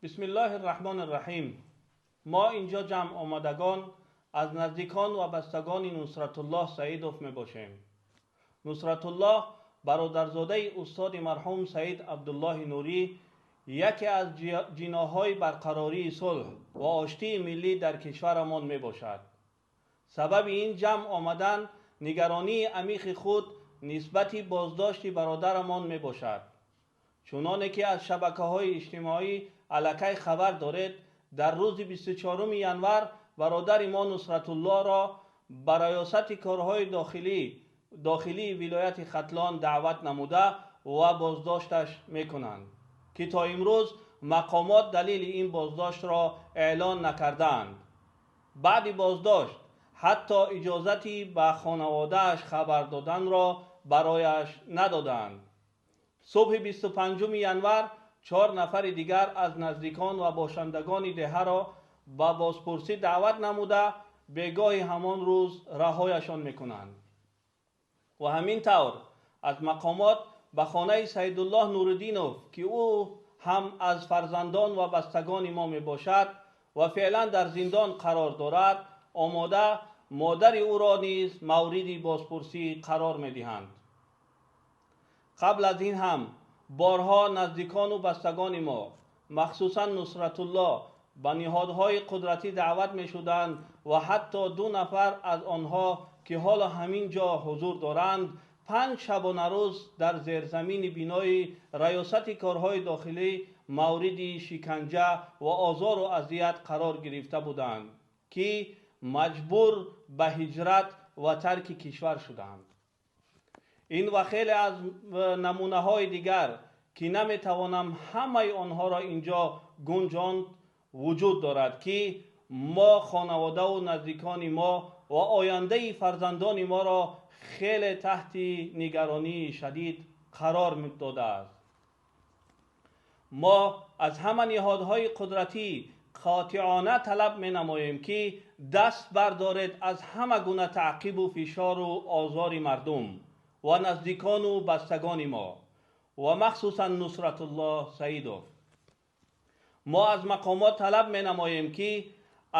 Бисмиллоҳир Раҳмонир Раҳим. Мо инҷо ҷамъ омадагон аз наздикон ва бастагони Нусратуллоҳ Саидов мебошем. Нусратуллоҳ бародарзодаи устоди марҳум Саид Абдуллоҳи Нурӣ, яке аз ҷиноҳҳои барқарории сулҳ ва оштии миллӣ дар кишварамон мебошад. Сабаби ин ҷамъ омадан нигаронии амиқи худ нисбати боздошти бародарамон мебошад. Чуноне ки аз шабакаҳои иҷтимоӣ аллакай хабар доред, дар рӯзи 24 январ бародари мо Нусратуллоҳро ба раёсати корҳои дохилии вилояти Хатлон даъват намуда ва боздошташ мекунанд, ки то имрӯз мақомот далели ин боздоштро эълон накардаанд. Баъди боздошт ҳатто иҷозати ба хонаводааш хабар доданро барояш надодаанд. Субҳи 25 январ 4 нафари дигар аз наздикон ва бошандагони деҳаро ба бозпурсӣ даъват намуда, бегоҳи ҳамон рӯз раҳояшон мекунанд. Ва ҳамин тавр аз мақомот ба хонаи Саидуллоҳ Нуриддинов, ки ӯ ҳам аз фарзандон ва бастагони мо мебошад ва феълан дар зиндон қарор дорад, омода модари ӯро низ мавриди бозпурсӣ қарор медиҳанд. Қабл аз ин ҳам борҳо наздикону бастагони мо, махсусан Нусратуллоҳ, ба ниҳодҳои қудратӣ даъват мешуданд ва ҳатто 2 нафар аз онҳо, ки ҳоло ҳамин ҷо ҳузур доранд, 5 шабонарӯз дар зерзамини бинои раёсати корҳои дохилӣ мавриди шиканҷа ва озору азият қарор гирифта буданд, ки маҷбур ба ҳиҷрат ва тарки кишвар шуданд. Ин ва хеле аз намунаҳои дигар, ки наметавонам ҳамаи онҳоро инҷо гунҷонд, вуҷуд дорад, ки мо хонаводаву наздикони мо ва ояндаи фарзандони моро хеле таҳти нигаронии шадид қарор додааст. Мо аз ҳама ниҳодҳои қудратӣ қотиона талаб менамоем, ки даст бардоред аз ҳама гуна таъқибу фишору озори мардум ва наздикону бастагони мо ва махсусан Нусратуллоҳ Саидов. Мо аз мақомот талаб менамоем, ки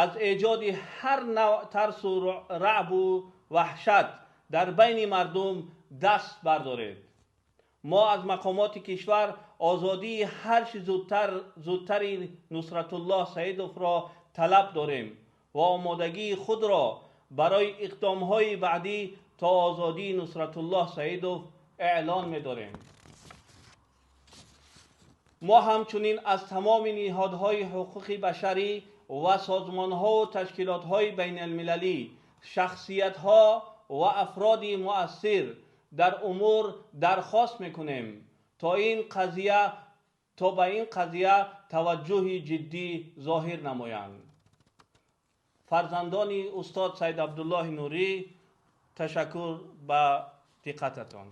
аз эҷоди ҳар навъ тарсу раъбу ваҳшат дар байни мардум даст бардоред. Мо аз мақомоти кишвар озодии ҳарчи зудтари Нусратуллоҳ Саидовро талаб дорем ва омодагии худро барои иқдомҳои баъдӣ то озодии Нусратуллоҳ Саидов эълон медорем. Мо ҳамчунин аз тамоми ниҳодҳои ҳуқуқи башарӣ ва созмонҳову ташкилотҳои байналмилалӣ, шахсиятҳо ва афроди муассир дар умур дархост мекунем, то ба ин қазия таваҷҷӯҳи ҷиддӣ зоҳир намоянд. Фарзандони устод Саид Абдуллоҳи Нурӣ, ташаккур ба диққататон.